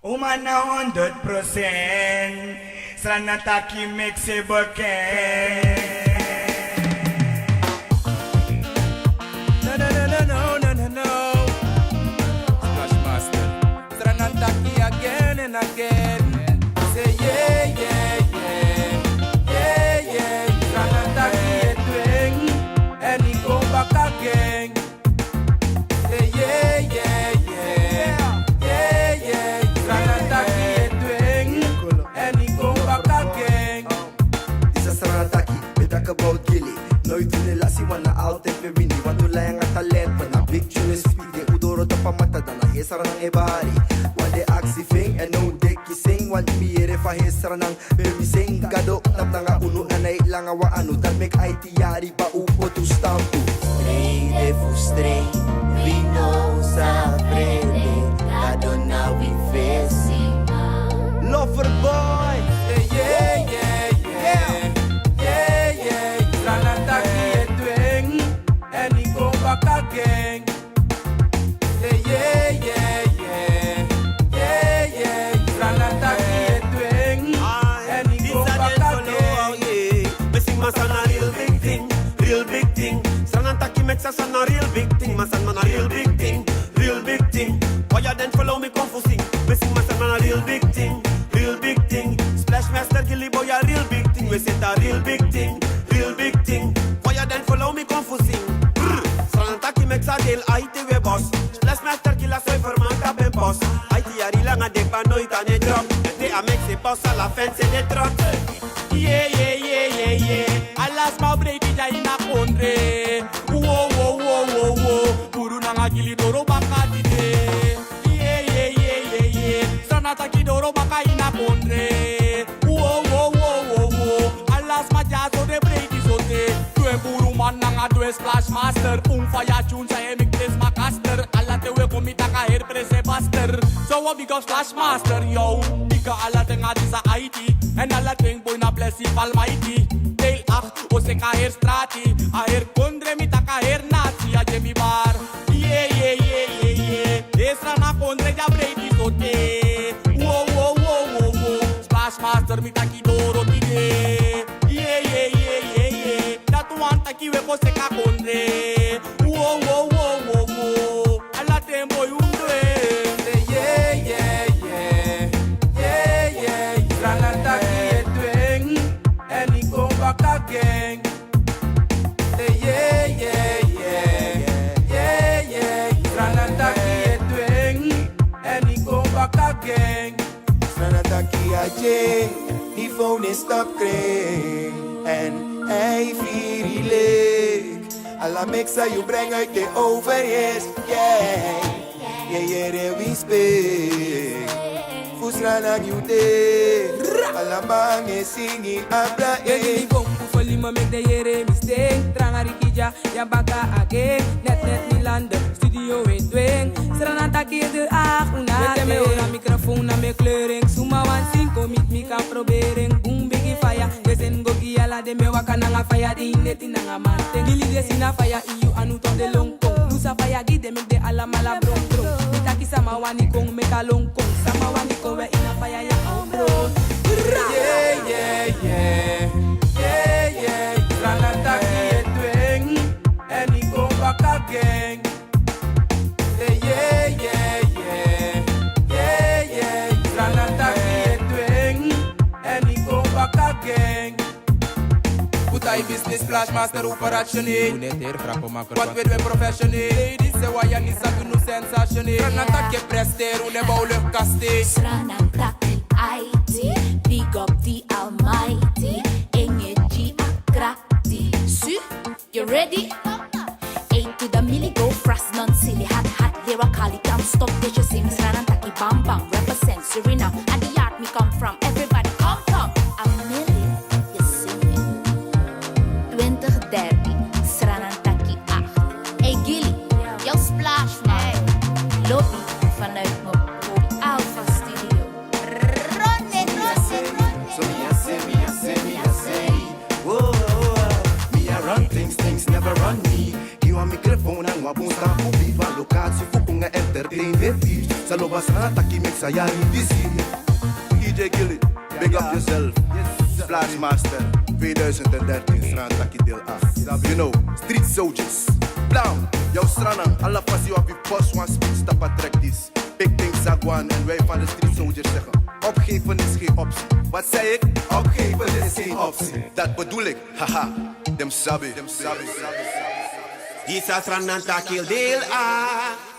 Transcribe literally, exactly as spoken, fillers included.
Uma na honderd procent. Sranataki mix e bekend. No, no, no, no, no, no, no, no. Splash Master. Sranataki again and again. Say yeah, yeah, yeah. Yeah, yeah. Sranataki e dwing. En ik kom back again. Say yeah, yeah, yeah. Yeah, yeah. Sranataki e dwing. En ik kom back again. Disi Sranataki, we talk about Gili. Nooit wini lasi, wan na altijd we wini. Want we langa talent, want na big tune is fiti. De udoro tapa mata dan na hesra nan e bari. Want de aksi fing, en no deki sing. Want mi yere fa hesra nan, baby sing. Gado, tap nanga unu, en hij langa wa anu. Dat mek aiti yari ba u potu stampu. Vrede fu streng, wi no sa vrede. Gado na wi fesi. Lover boy. Yeah, yeah, yeah, yeah. Yeah, yeah. Sranataki e dwing. En ik kom back again. Yeah, yeah, yeah, yeah. Yeah, yeah. Sranataki e dwing. En ik kom back again. Mi sing masra na real big thing, real big thing. Sranataki mix a song na real big thing. Masra na real big thing, real big thing. Why you then follow me confusing? Mi sing masra na real big thing, real big thing. Splash Master Gili boy a real big thing. We set a real big thing, real big thing. Why you then follow me confusing? Brr. Sranataki mix a deel aiti we boss. Splash Master Gili a soi verman kap en boss. Aiti yari langa dek ba nooit a ne drop. Te a mix e boss a la fans e de trot. Yeah, yeah, yeah, yeah, yeah. Ala sma breiti dya ini a kondre. Wo, wo, wo, wo, wo. Buru nanga Gili doro baka tide. Yeah, yeah, yeah, yeah, yeah. Sranataki doro baka ini a kondre. Wo, wo, wo, wo, wo. Ala sma dya so de breiti so de. Twe buruman nanga twe Splash Master. Un faya tune sa e mix de sma kaster. Ala te we kon mi taki a heri presi e baster. So wo big up Splash Master, yo. Bika ala ten a disi aiti. En ala ten boy na blesi fu Almighty. Deel acht, o seki a heri strati. A heri kondre mi taki a heri nasi a gi mi bar. Yeah, yeah, yeah, yeah, yeah. Esra na kondre dya breiti so de. Wo, wo, wo, wo, wo. Splash Master mi taki doro tide. Yeah, yeah, yeah, yeah, yeah. Dati wani taki we kon seki a kondre. Wo, wo, wo, wo, wo. Ala ten boy un du en. Say yeah, yeah, yeah. Yeah, yeah. Sranataki e dwing. En ik kom back again. Say yeah, yeah, yeah. Yeah, yeah. Sranataki e dwing. En ik kom back again. Sranataki a J, die phone is stop kring. En hij virilik. Ala mix a yu breng uit de overheerst. Yeah. Ye yere wi spik. Fu Sranan yu de. Ala man e singi abra. Eni mi bon fu folima mek de yere mi sting. Tranga rikija. Ya baka age, net net mi lande, studio e dwing. Sranataki e de acht, una. Wete mi ora microfoon na mi kleuring. Suma wan sing kon miti mi kan probering. Boom bigi faya, de sen go gi ala de mi waka nanga faya di neti nanga manten. Gili de sina faya, yu anu ton de longkong. Lusa faya gi de mek de alamala bron bron. Mi taki sama wani kon meki a longkong. Sama wani kon we ini a faya ya a o bron. Yeah, yeah, yeah. Yeah, yeah. Sranataki e dwing. En ik kom back again. Say yeah, yeah, yeah. Yeah, yeah. Sranataki e dwing. En ik kom back again. Put a business Splash Master operationeel. Wat we doen professioneel. Ladies, se waya ni sa dunu sensationeel. Sranataki e presteren, un e bouw luchtkasteel. Sranataki, I T, big up the Almighty. Energy a krati. Su, you ready? Eight to the milli, go fras, non silly, hot, hot, lyrically, can't stop, this you see me, Sranataki, bam, bam, represent, Suriname, at the yard, me come from, everybody, come, come, a milli, you see me. Twintig dertien, Sranataki acht. Hey, Gili, yo, Splash, man. Lobby, vanuit mijn Alpha Studio. Run it, run it, run it. So me, I say, me, I say, me, I say. Whoa, me, I run things, things never run me. Gi wan microfoon en wan bun stampu beat. Wan locatie fu kunga entertain de beat. Salo Sranataki mix a yari disi. D J Gilly, big up yourself. Blastmaster, tweeduizend en dertien, Sranataki deel A. You know, street soldiers. Blam, yo Sranan, ala fasi yu abi post wan speech tapa track dis. Big things a go on en wij van de street soldiers zeggen: opgeven is geen optie. Wat zei ik? Opgeven is geen optie. Dat bedoel ik, haha. Dem sabi, dem sabi. Disi a Sranataki deel A.